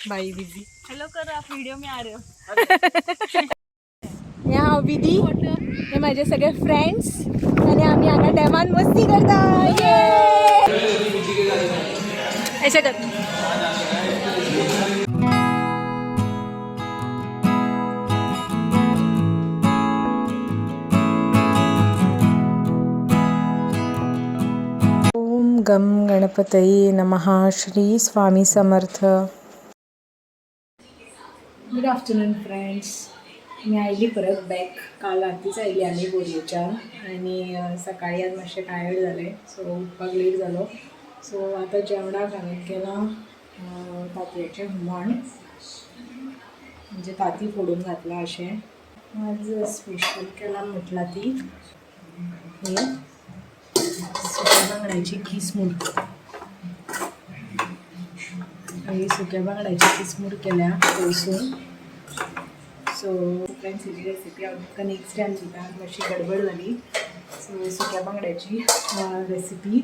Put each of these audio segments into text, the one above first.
बाई busy. Hello करो, आप वीडियो में आ रहे हो. हे हांव विधी, हे माझे सगळे फ्रेंड्स आणि आम्ही हांगा डॅमान मस्ती करता. अशें कर. ओम गम गणपतये नमः. Shri Swami Samarth. Good afternoon friends. मी आयली परत बॅक. काल रातीच आयली आमी बोरयेच्यान आनी सकाळी आज मातशें टायर्ड जालें, सो उठपाक लेट जालो. सो आतां जेवणाक हांवें केलां तांतयाचें हुमण, म्हणजे तांती फोडून घातलां अशें. आज स्पेशल केलां म्हटलां ती हे सुक्या बांगड्याची किसमूर. ही सुक्या बांगड्याची किसमूर केल्या तळसून. सो फ्रेंड्स, हिजी रेसिपी हांव तुमकां नेक्स्ट टायम दिता, मातशी गडबड जाली. सो सुक्या बांगड्याची रेसिपी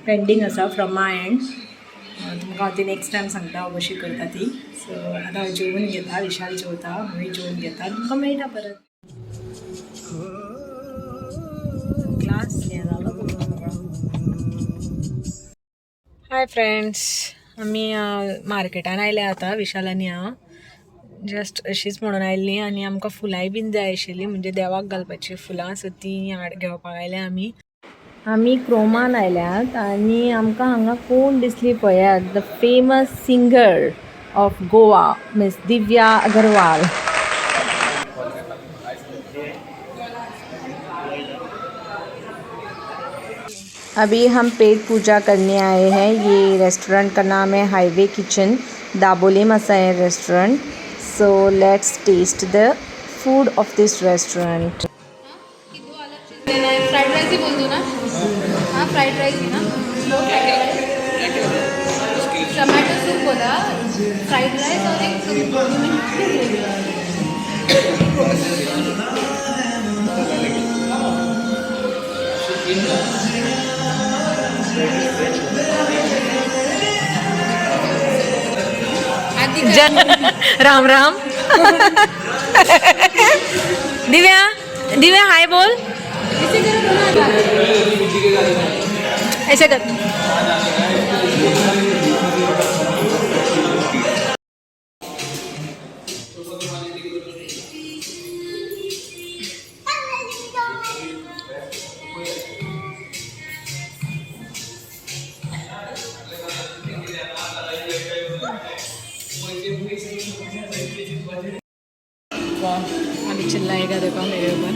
पेंडींग आसा फ्रॉम my and. तुमकां हांव ती नेक्स्ट टायम सांगता हांव कशी करता ती. सो आतां हांव जेवून घेता, विशाल जेवता, हांवूय जेवून घेता. तुमकां मेळटा परत. क्लास. हाय फ्रेंड्स, आमी मार्केटान आयल्या आतां. विशाल आनी हांव जस्ट अशीच म्हणून आयल्लीं आनी आमकां फुलांय बीन जाय आशिल्लीं, म्हणजे देवाक घालपाचीं फुलां. सो तीं हाड घेवपाक आयल्या आमी. आमी क्रोमान आयल्यात आनी आमकां हांगा कोण दिसली पळयात, the famous singer of Goa, Miss Divya Agarwal. अभी हम पेट पूजा करने आए हैं. ये रेस्टोरेंट का नाम है हाईवे किचन, दाबोलिम आसा हें restaurant. So let's taste the food of this restaurant. कि दो अलग चीज लेना है. फ्राइड राइस ही बोल दो ना. हाँ, फ्राइड राइस ही ना. टमाटो सूप बोला, फ्राइड राइस और एक. राम राम दिव्या, दिव्या हाय बोल. ऐसे कर. वाह, अभी चिल्लाएगा देखो मेरे ऊपर.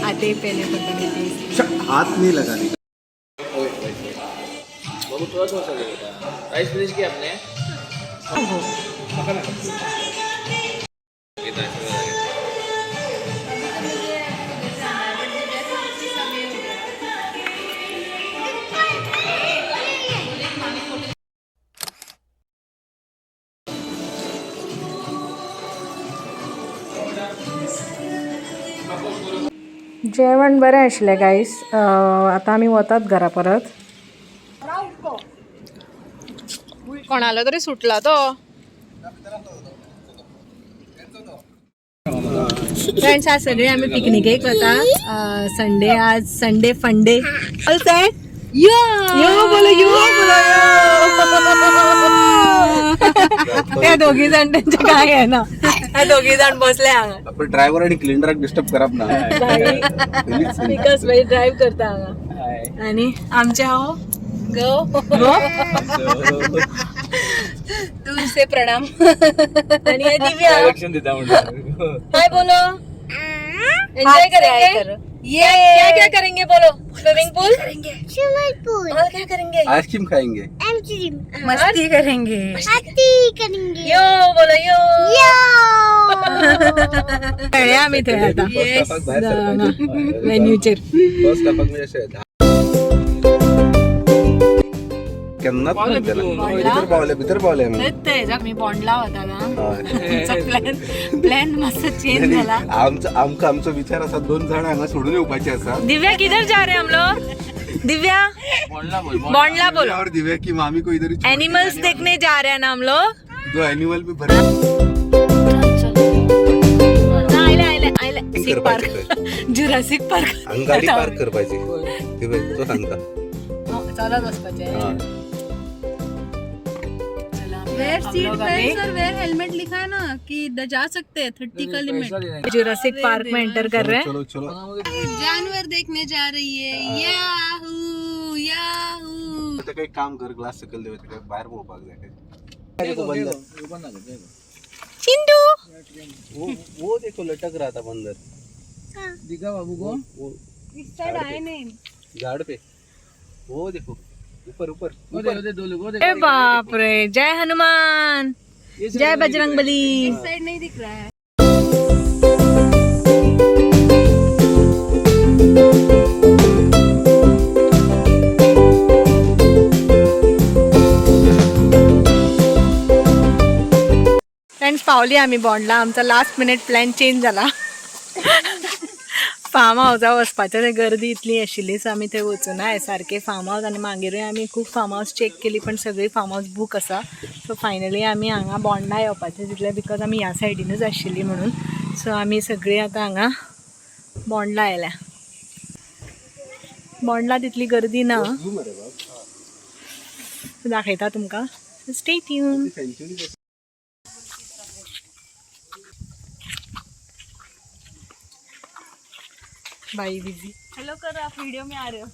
आते ही पहले पता नहीं थी. हाथ नहीं लगाने का. बाबू, थोड़ा थोड़ा सा बेटा. राइस फिनिश किया आपने? कितना है? सगळं लागेल. अभी तो मुझे उधर जाना है, बट जैसे समय हो गया. बोले मामी फोटो. जेवण बरें आशिल्लें गायस. आतां आमी वतात घरा परत. कोणाला तरी सुटला तो. फ्रेंड्स, आज सगळे आम्ही पिकनिकेक वता. संडे आज, संडे फंडे. All set. यो यो बोलो, यो बोलो, यो. त्या दोघी जण, त्यांचे काय आहे ना, त्या दोघी जण बसले हांगा. आपण ड्रायव्हर आणि क्लिनराक डिस्टर्ब करप ना. विकास भाई ड्रायव्ह करता हांगा आणि आमचे हांव गो. दूर से प्रणाम. आणि हे दिव्या. डायरेक्शन देता म्हणलं. हाय बोलो. एंजॉय करेंगे. ये क्या क्या करेंगे बोलो. स्विमिंग पूल करेंगे, स्विमिंग पूल. और क्या करेंगे? आइसक्रीम खाएंगे. आइसक्रीम. मस्ती करेंगे. मस्ती करेंगे. यो बोलो, यो. यो. खेळ्या आम्ही थंय आता फर्स्ट हाफाक भायर सरपाचें. वेन्यूचेर. फर्स्ट हाफाक म्हणजे अशें केन्नाच ना त्याला. भितर पावले, भितर पावले आमी. मी बॉन्डला होता ना. हय. प्लॅन प्लॅन मातसो चेंज झाला. आमचो आमकां आमचो विचार आसा, दोन जाणां हांगा सोडून येवपाचे आसा. दिव्या, किधर जा रहे हैं हम लोग? दिव्या. बोंडला बोल. बोंडला बोलो. और दिव्या की मामी को इधर ही छोड़ के एनिमल्स जाने देखने जा रहे हैं ना हम लोग. वाली। दो एनिमल भी भरे. आयले आयले आयले. कर पार्क, पाहिजे. Jurassic park. आणि गाडी पार्क कर पाहिजे ते बघ, तो सांगता. चलत वचपाचें. हा. Where seat belt Aur where helmet लिखा है ना कि जा सकते हैं 30 का लिमिट. जुरासिक पार्क में एंटर कर रहे हैं. चलो चलो. जानवर देखने जा रही है. Yahoo Yahoo. आता काही काम कर, ग्लास सकल देवे काय बाहेर पळोवपाक जाय काय. देखो बंदर. चिंटू. वो देखो, लटक रहा था बंदर. दिखा बाबू को. वो इस साइड आए नहीं. झाड़ पे, वो देखो, ऊपर ऊपर. वो देखो, दो लोग वो ए देखो. बाप रे. जय हनुमान, जय बजरंगबली. इस साइड नहीं दिख रहा है. फ्रेंड्स, पावली आम्ही बोंडला. आमचा लास्ट मिनिट प्लॅन चेंज जाला. फार्म हावसा वचपाचें थंय गर्दी इतली आशिल्ली, सो आमी थंय वचूना. सारके फार्म हावस आनी मागीरूय आमी खूब फार्म हावस चॅक केली, पण सगळी फार्म हावस बूक आसा. सो फायनली आमी हांगा बोंडला येवपाचें चिंतलें, because आमी ह्या सायडीनूच आशिल्ली म्हणून. सो आमी सगळीं आतां हांगा बोंडला आयल्या. बोंडला तितली गर्दी ना. दाखयता तुमकां, स्टे ट्यून. बाई बिझी. हेलो करो, आप वीडियो में आ रहे हो.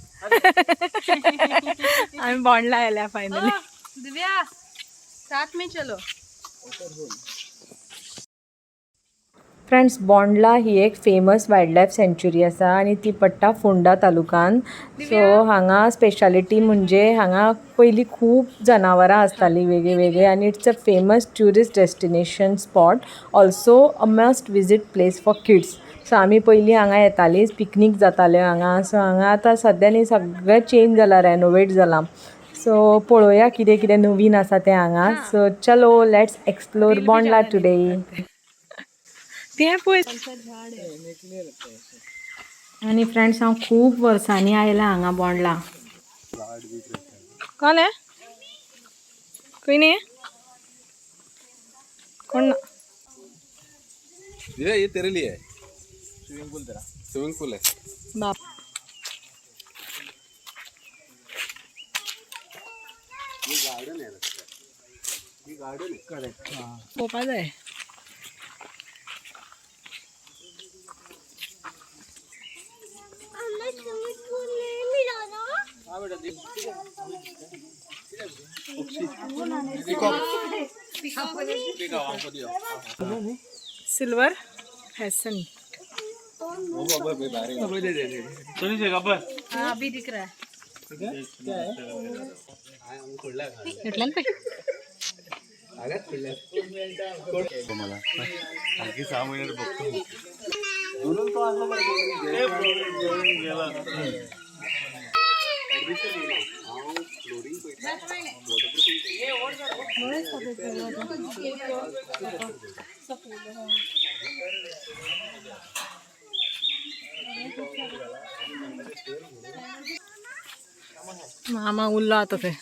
आम्ही बॉन्डला आयल्या फायनली. दिव्या, साथ में चलो. फ्रेंड्स, बोंडला ही एक फेमस वायल्ड लायफ सँच्युरी आसा आनी ती पडटा फोंडा तालुकान. सो हांगा स्पेशालिटी म्हणजे हांगा पयलीं खूब जनावरां आसतालीं वेगळीं वेगळीं आनी it's a famous tourist destination spot, also a must visit place for kids. So आमी पयलीं हांगा येतालीं, पिकनीक जाताल्यो हांगा. सो हांगा आतां सद्या न्ही सगळें चेंज जालां, रेनोवेट जालां. सो पळोवया कितें कितें नवीन आसा तें हांगा. सो चलो, let's explore Bondla today. तें पळय. आनी फ्रेंड्स, हांव खूब वर्सांनी आयलां हांगा बोंडला. कोण आहे? कोण न्ही? कोण ना? दिव्या, ये तेरे लिए है, स्विमिंग पूल. तेरा स्विमिंग पूल है. बाप. ये गार्डन है लगता है. ये गार्डन है, करेक्ट. पळोवपा जाय. हमें स्विमिंग पूल नहीं मिला ना. Silver fasten. हाँ, अभी दिख रहा है. घेतला ना. मला आणखी 6 महिन्यात बघतो म्हणून तो असं मामा उरलो आतां थंय.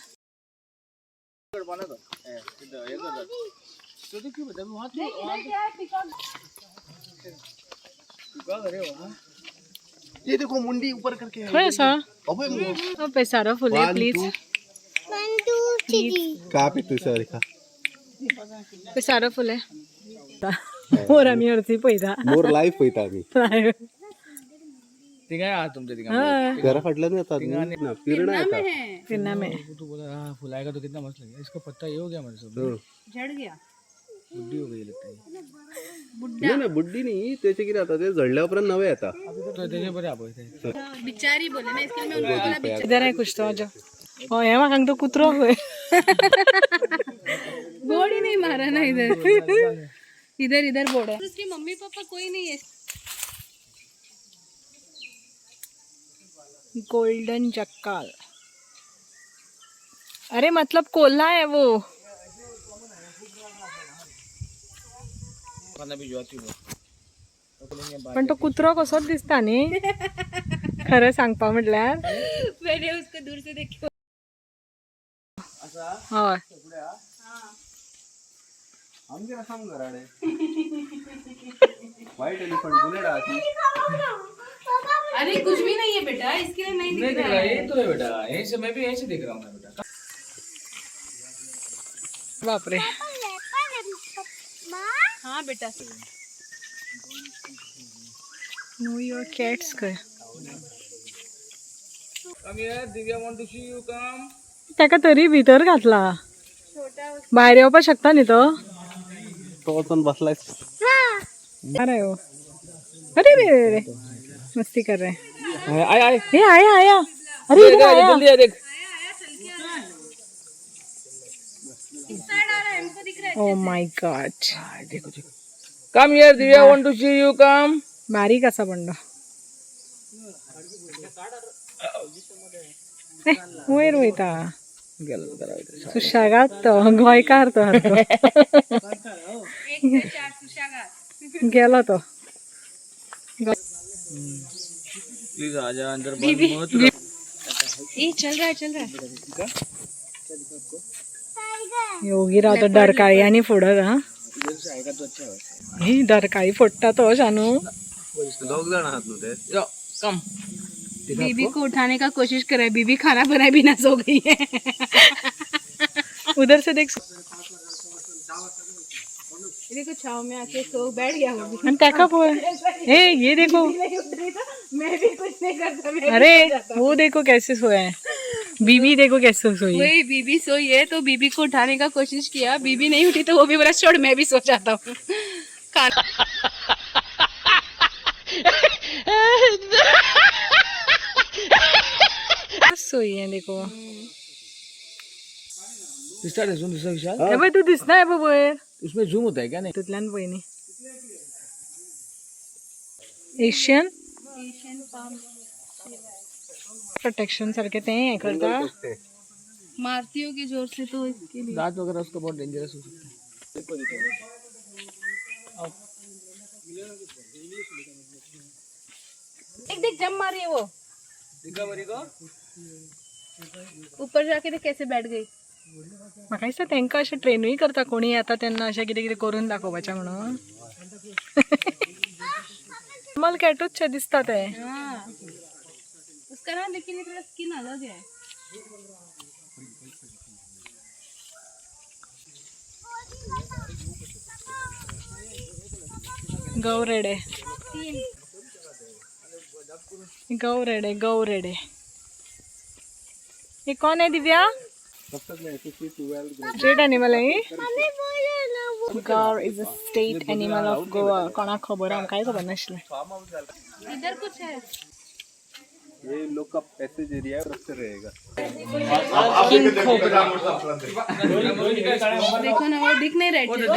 ये देखो, मुंडी ऊपर करके है. खंय आसा? अबे. Pesaro Phule. One, please. two. 1 2 3. का पे तू सर का. पेसारो फुले मोर आमी अर्दी पळयता. मोर लाईफ पळयता आमी. तिघा आहात तुमच्या तिघा. घरा फाटल्यान येतात ना, पिरणा येतात. पिर्ना में. तू बोला हाँ, फुलाएगा तो कितना मस्त लगेगा. इसका पत्ता ये हो गया मेरे सब. झड़ गया. बुड्ढी हो गई लगता है. नाही नाही, बुड्डी नाही. त्याचे कितें जाता, ते झडल्या उपरांत नवे येता. तो त्याचे बरे आपण ते. बिचारी बोले ना, इसके लिए मैं उनको बोला बिचारी. इधर है कुछ तो आजा. हो, हे म्हाका तो कुत्रो खंय. बोर्ड ही नहीं मारा ना इधर. इधर इधर बोर्ड है. उसकी मम्मी पापा कोई नहीं है. गोल्डन जक्काल. अरे, मतलब कोल्हा है वो. खाना भिजवाती हूँ. पण तो कुत्रो कसोच दिसता न्ही, खरें सांगपा म्हटल्यार. मैंने उसको दूर से देखा. हय. आमगेर आसा मगो घराडे व्हायट एलिफंट बुलेट आहा ती. अरे कुछ भी नहीं है बेटा, इसके लिए नहीं नहीं दिख रहा, ये तो है बेटा, यहीं से मैं भी यहीं से देख रहा हूँ मैं बेटा. बापरे. हाँ बेटा. नो your cats खंय. Come here, Divya want to see you, come. ताका तरी भितर घातला, भायर येवपाक शकता न्ही तो. तो वचून बसलाय. अरे हो, अरे रे रे रे, मस्ती कर रहे हैं. I I. हे आया आया, अरे इधर आया. जल्दी आ, देख. ओ my God. देखो देखो, come here Divya want to see you, come. बारीक असा बंडो. ए, वयर वयता. गेलो जरा. सुशेगाद तो, गोंयकार तो सारको. गेलो तो. प्लीज आ जा अंदर, बंद मत. ये चल रहा है, चल रहा है. योगी रावता डरकाळी आनी फुडत. हा, इधर से आएगा तो अच्छा है वैसे. ही डरकाळी फोडटा तो शानू. दोग जाण आहात न्हू ते. जाओ, कम. बीबी को उठाने का कोशिश कर रहा है. बीबी खाना बनाए बिना सो गई है. उधर से देख. देखो, छाव में आके सो बैठ गया वो भी. आणि ताका पळय, हे ये देखो. नहीं उठ रही तो मैं भी कुछ नहीं करता, मैं. अरे वो देखो कैसे सोया है. बीबी देखो कैसे सोई है. वही बीबी सोई है तो बीबी को उठाने का कोशिश किया, बीबी नहीं उठी तो वो भी बोला छोड़, मैं भी सो जाता हूँ खाना. सोई है देखो. दिसता रे, झूम दिसता विशाल. हे पळय, तूं दिसना हे पळय वयर. उसमें झूम होता है क्या? नहीं. तितल्यान पळय न्ही. एशियन प्रोटेक्शन सारकें तें हें करता. मारती होगी जोर से तो इसके लिए. दांत वगैरह उसका बहुत डेंजरस हो सकता है. देख देख, जम मारी है वो. दिखा बरी को. ऊपर जाके देख कैसे बैठ गई. म्हाका दिसता तांकां अशें ट्रेनूय करता कोणी येता तेन्ना अशें कितें कितें करून दाखोवपाचें म्हणून. नॉर्मल कॅटूच शें दिसता तें. हाँ, उसका ना, लेकिन ये थोड़ा स्किन अलग है. गौरेडे, गौरेडे, गौरेडे. ये कौन है दिव्या? स्टेट एनिमल है. मम्मी बोलो ना वो. Gaur is a state animal of Goa. कोणाक खबर? आमकांय खबर नाशिल्लें. इधर कुछ है. ये लोग का पैसेज एरिया है, रस्ते रहेगा. देखो ना, वो दिख नहीं रहे. देखो, देखो,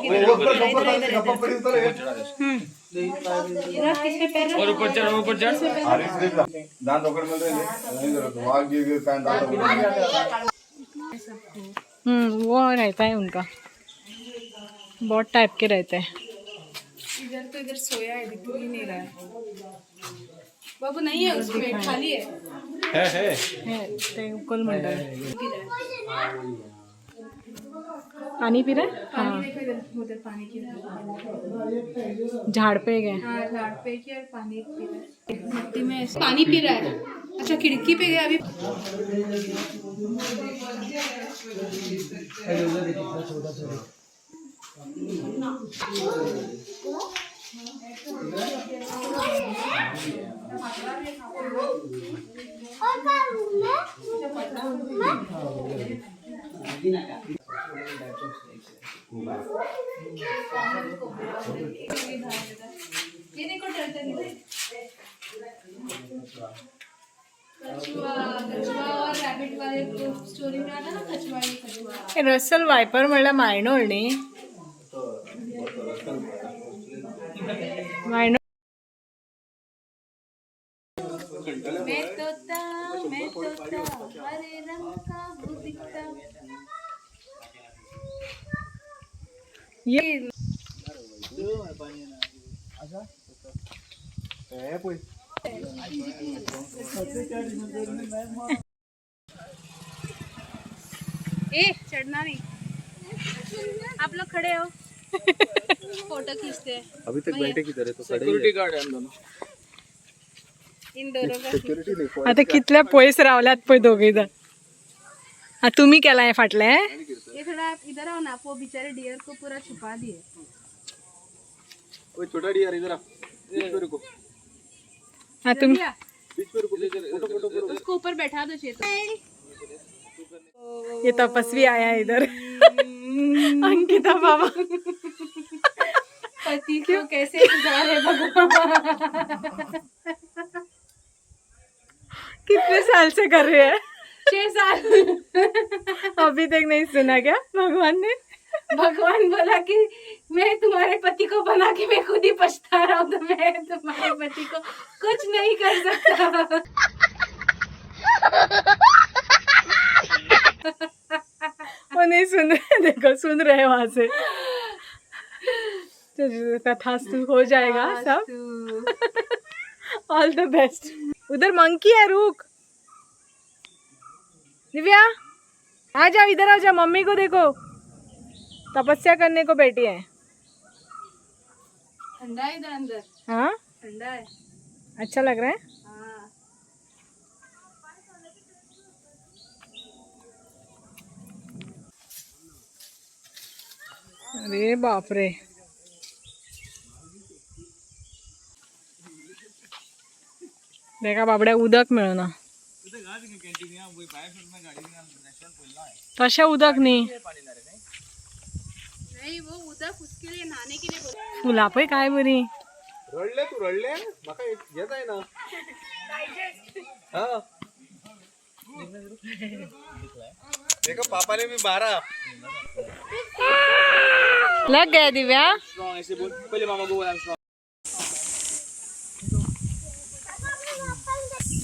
इधर इधर इधर. रख इस पे पैर रख. और ऊपर चढ़, ऊपर चढ़. वो रहता है उनका, बहुत टाइप के रहते हैं. इधर तो इधर सोया है, दिख भी नहीं रहा है. बाबू नहीं है उसमें, खाली है. हे ते उकल म्हणटात. पानी पी रहा है. हाँ. देखो इधर, उधर पानी की. झाड़ पे गए. हाँ, झाड़ पे की और पानी पी रहा है. मिट्टी में ऐसे पानी पी रहा है. अच्छा, खिड़की पे गया अभी. और का रूम है. ये देखो टर्टल इधर. कछुआ, कछुआ और रैबिट वाले स्टोरी में आता ना, कछुआ, ये कछुआ. रसल वायपर म्हणल्यार मायणोळ न्ही? मायणोळ. मैं तोता, मैं तोता, हरे रंग का वो दिखता. ये हे पळय. ए चढ़ना नहीं, आप लोग खड़े हो, फोटो खींचते हैं। अभी तक बैठे किधर है तो खड़े ही सिक्योरिटी गार्ड है हम दोनों। इन दोनों का सिक्योरिटी नहीं। आता कितल्या पयस रावल्यात पळय दोगूय जाण. आ, तुमी केलां हें फाटलें? ये थोड़ा आप इधर आओ ना, आप वो बेचारे डियर को पूरा छुपा दिए। ओए छोटा डियर इधर आ, बीच में रुको। हा तुमी भैया, बीच में रुको, फोटो फोटो फोटो। उसको ऊपर बैठा दो चेतन। ये तपस्वी आया है इधर, अंकिता बाबा। पति को कैसे सुधारे भगवान। कितने साल से कर रहे हैं? 6 साल। अभी तक नहीं सुना क्या भगवान ने? भगवान बोला कि मैं तुम्हारे पति को बना के मैं खुद ही पछता रहा हूँ, तो मैं तुम्हारे पति को कुछ नहीं कर सकता। वो नहीं सुन रहे, देखो सुन रहे वहां से। तो तथास्तु हो जाएगा सब। All the best. उधर मंकी है, रुक। दिव्या आ जाओ, इधर आ जाओ, मम्मी को देखो, तपस्या करने को बैठी है। ठंडा है इधर अंदर। हाँ। ठंडा है। अच्छा लग रहा है। हाँ। अरे बाप रे, देखा बाबड्या उदक मेळना, तशें उदक न्ही। नहीं, वो उदक उसके लिए नहाने के लिए बोला। फुलां पळय काय बरी। रडले तू, रडले? म्हाका हे जायना। हा देखो, पापा ने भी मारा। लग गया दिव्या। स्ट्रॉन्ग ऐसे बोल पहले, मामा को बोला स्ट्रॉन्ग।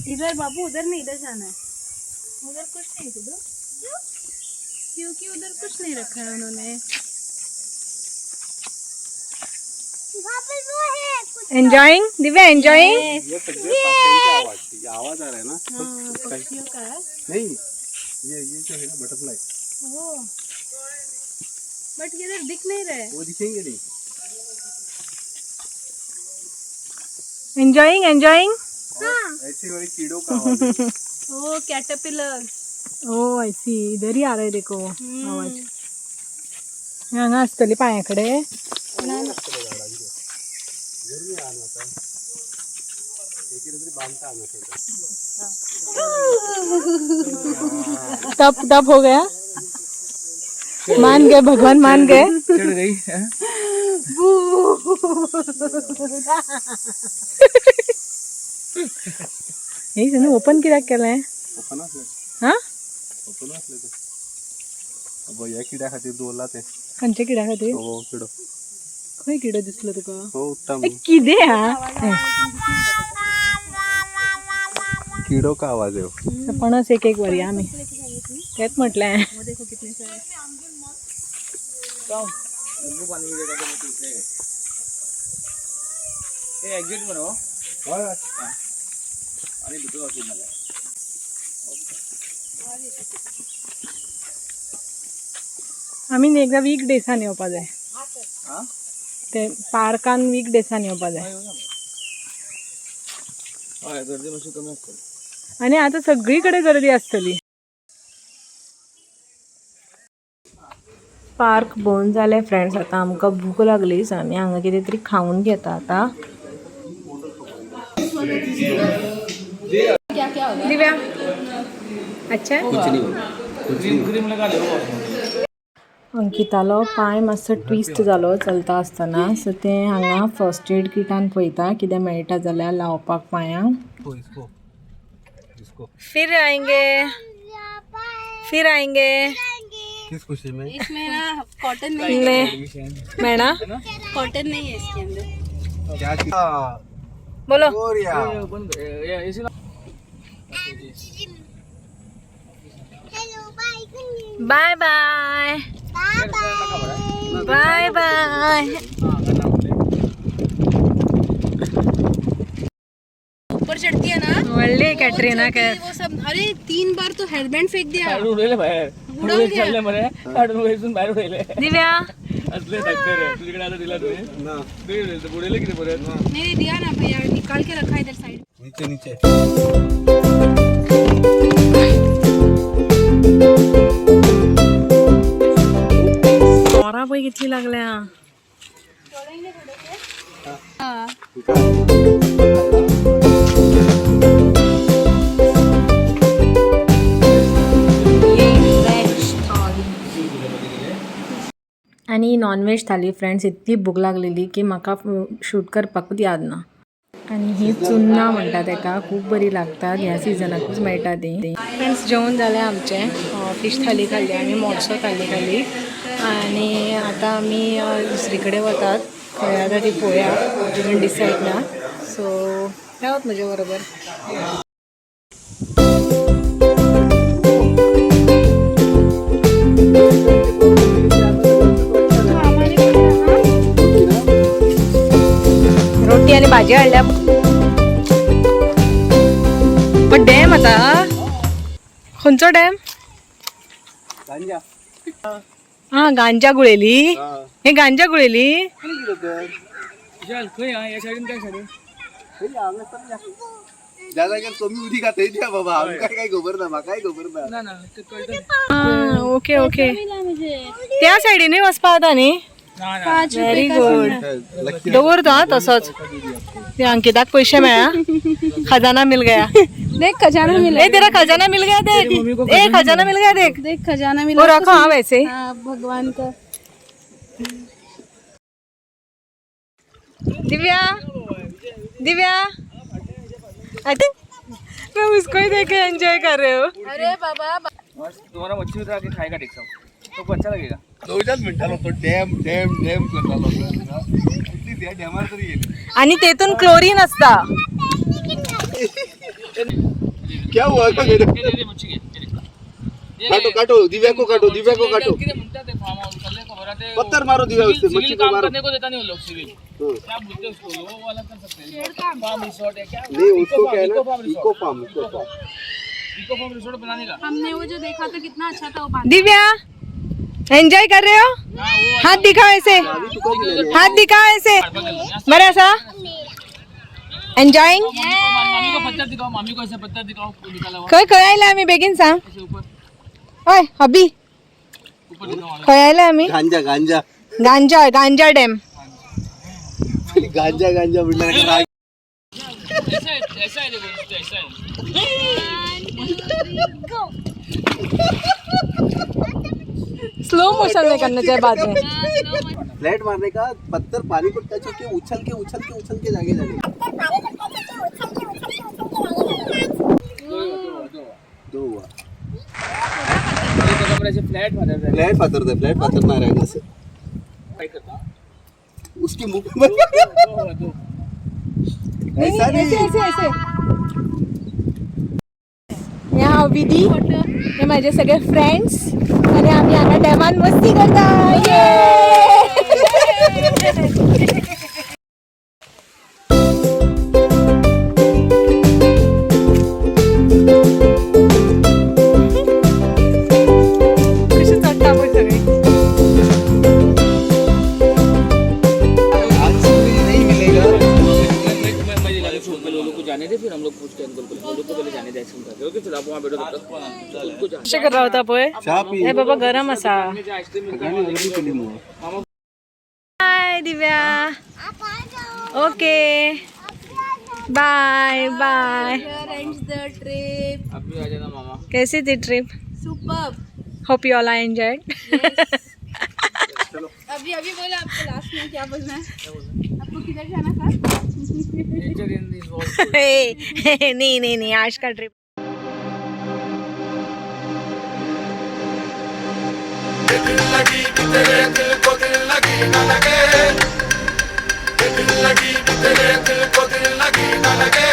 इधर बाबू, उधर नहीं, इधर जाना है। उधर कुछ नहीं उधर, क्योंकि उधर कुछ नहीं रखा है उन्होंने। वहाँ पे वो है कुछ। Enjoying Divya, enjoying? ये सगळे पक्ष्यांचे आवाज, ये आवाज आ रहा है ना। हाँ, पक्षियों का है। नहीं, ये जो है ना बटरफ्लाई। वो बट इधर दिख नहीं रहे। वो दिखेंगे नहीं। Enjoying, enjoying? और ऐसे वाले कीड़ों का आवाज है। वो कैटरपिलर। ओ ऐसी इधर ही आ रहा है, देखो वो आवाज हांगा आसतली पांया कडेन। गरमी आहा न्हू आतां, हे कितें तरी बांदता हांगा थंय। तप तप हो गया, मान गए भगवान, मान गए। चढ़ गई हैं? हे न्हू ओपन कित्याक केलें? ओपन आसलें। हा। ओपन आसलें तें। अबो ह्या किड्या खातीर दवरला तें। खंयच्या किड्या खातीर? हो किडो। खंय किडो दिसलो तुका? हो उठता। ए, कितें हा? कीड़ों का आवाज है वो। पणस एक एक व्हरया आमी, तेच म्हटलें। वो देखो कितने सारे। नींबू पानी भी देगा तो मैं पीस लेगा। ए एग्जिट बनव। हय। आणि भितर वचून जाल्यार। आमी न्ही एकदां वीक डेसान येवपा जाय। हा। ते पार्कान वीक डेसान येवपा जाय। हय, गर्दी मातशी कमी आसतली। आनी आतां सगळी कडेन गर्दी आसतली। पार्क भोंवन जालें फ्रेंड्स, आतां आमकां भूक लागली, सो आमी हांगा कितें तरी खावन घेता आतां। दिव्या, अच्छा। क्रीम क्रीम लगा ले वो। अंकितालो पांय मातसो ट्विस्ट जालो चलता आसतना, सो तें हांगा फर्स्ट एड किटान पळयता कितें मेळटा जाल्यार लावपाक पांयांक। इसको इसको। फिर आएंगे, फिर आएंगे। किस खुशी में? इसमें ना कॉटन नहीं। ने मेळना। कॉटन नहीं है इसके अंदर। क्या चीज? बोलो। Korea. AC. Hello bye. Bye bye. Bye. Bye bye. ऊपर चढ़ती है ना। व्हडले। कॅटरीना कैफ. वो सब, अरे 3 बार तो हेयरबैंड फेंक दिया. काढून उडवले बाहेर. उडवून द्या. चालले मरे, काढून उडवून बाहेर उडवले. दिव्या. असले धक्के रे तुझ्याकडे आता दिला तुम्ही. ना. ते उडवले किती परत. नहीं नहीं, दिया ना भैया, निकाल के रखा है इधर साइड. नीचे नीचे. तोरा पळय कितली लागल्या. आनी नॉनव्हेज थाली फ्रेंड्स, इतली भूक लागलेली की म्हाका शूट करपाकूच याद ना. आनी ही चुन्नां म्हणटा तेका, खूब बरी लागतात, ह्या सिजनाकूच मेळटा ती. फ्रेंड्स, जेवण जालें आमचें. फिश थाली खाल्ली आमी, मोडसो थाली खाली आनी आतां आमी दुसरी कडेन वतात. खंय आतां ती पळोवया, अजून डिसायड ना. सो रावत म्हज्या बरोबर. रोटी आनी भाजी हाडल्या. पण डॅम आता खंयचो डॅम? गांजा. हा, गांजा गुळेली. हा. हे गांजा गुळेली. किती किलो तर? विशाल, खंय हा? या साईडीन काय साईडीन? हे हांगा समजा. ज्या जाग्यार कमी उदीक आहा थंय द्या बाबा, आमकां काय खबर ना, म्हाकाय खबर ना. ना ना, ते कळतं. ओके ओके, त्या सायडीनूय वचपा जाता न्ही? ना ना. Very good. दवरतो हा तसोच. ते अंकिताक पयशे मेळ्ळा, खजाना मिल गया. देख, खजाना मिला. ए, तेरा खजाना मिल गया, देख. ए, खजाना मिल गया, देख. देख, खजाना मिला. वो रखो हाँ वैसे. हाँ, भगवान का. दिव्या, दिव्या, I think मैं उसको ही देख के एंजॉय कर रहे हो. अरे बाबा. मस्त, तुम्हारा मच्छी उतरा के खाएगा देख सब तो अच्छा लगेगा. दोनचार म्हणटालो तो डॅम डॅम डॅम करतालो. ऍटलीस्ट ह्या डॅमार तरी येईल. आणि तेतून क्लोरीन असता. क्या हुआ का? दे दे दे, मच्छी घे, दे दे. काटो काटो, दिव्या को काटो, दिव्या को काटो. किती म्हणतात ते फार्म हाऊस चालले खबर आहे ते. पत्थर मारो दिव्या उससे, सिविल मच्छी को काम मारो. करने को देता नहीं वो लोग सिविल. हम्म. क्या बोलते हैं उसको, वो वाला कर सकते हैं फार्म रिसोर्ट है क्या? नहीं, उसको क्या है इको ना, farm. Eco farm, eco farm. Eco farm resort बनाने का. हमने वो जो देखा था, कितना अच्छा था वो बांध. दिव्या, एंजॉय कर रहे हो? हाथ दिखाओ ऐसे. अभी तुका दिलेले. हाथ दिखाओ ऐसे. बरं असा एन्जॉईंग. मामी को पत्थर दिखाओ, मामी को ऐसे पत्थर दिखाओ निकाला हुआ. खंय खंय आयले आमी बेगीन सांग. ऐसे ऊपर. हय हबी. ऊपर दिखाओ मामी. खंय आयले आमी? गांजा गांजा. गांजा, गांजा डॅम. गांजा गांजा म्हणणार का राग. ऐसा है, ऐसा है, देखो ऐसा है. स्लो मोशन में करना चाहिए बाद में. फ्लैट मारने का, पत्थर पानी को टच होके उछल के उछल के उछल के जागे जागे. दो हुआ. ये तो ऐसे फ्लैट मारा है. फ्लॅट पाथरतंय, फ्लॅट पाथरणार आहे असं. काय करता? उसके मुख में. दो हुआ, दो. ऐसा नहीं. ऐसे ऐसे. ह्या विधी, हे माझे सगळे फ्रेंड्स आणि आम्ही हांगा डॅमान मस्ती करता. ये. कशें चडटा पळय सगळी. आज नहीं मिलेगा. मैं पहले उन लोग को जाने दे, फिर हम लोग पूछते हैं अंकल को. उन लोग को पहले जाने दे आइसक्रीम खा के. ओके, चलो आप वहाँ बैठो तब तक उनको जा. कशें करता वता पळय. चहा पी. हे बाबा, गरम आसा. आइसक्रीम. सगळ्यांनी गरम केली मग. हाय दिव्या. आप आ जाओ. Okay, bye bye. Here ends the trip. अभी आ जाना मामा. कैसी थी trip? Superb. Hope you all are enjoyed. अभी अभी बोला आपको, लास्ट में क्या बोलना है आपको, किधर जाना था? Nature in this world. नहीं नहीं नहीं, आज का ट्रिप. दिल लगी तेरे दिल को दिल लगी ना लगे.